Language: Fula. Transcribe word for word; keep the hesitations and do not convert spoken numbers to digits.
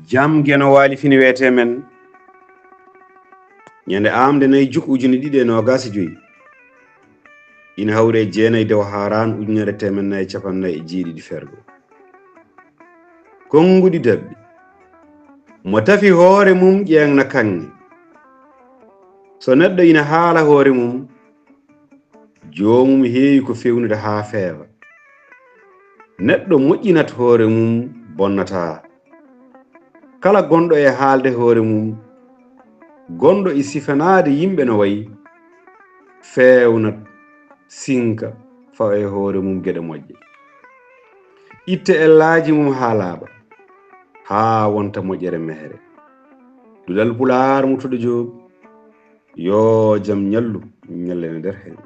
Jam Geno Waali Fini wiyetee men. Ñande aamde nayi juk ujine ɗiɗi e noogaas e joy, ina hawri e jeenayi dewo Haaraan ujunere teemedde nayi e cappanɗe nayi e jeeɗiɗi fergo. Konnguɗi daɓɓi. Mo tafi hoore mum ƴeeŋna kaŋŋe. So neɗɗo ina haala hoore mum, joomum heewi ko feewnude haa feewa. Neɗɗo moƴƴinat hoore mum bonnataa. Kala gonɗo e haalde hoore mum, gonɗo e sifanaade yimɓe no wayi, feewnat, sinka, fawa e hoore mum geɗe moƴƴe. Itte ellaaji mum haa laaɓa, haa wonta moƴƴere mehre. Duɗal Pulaar Murtuɗo Joob, yo jam ñallu, ñallene nder heen.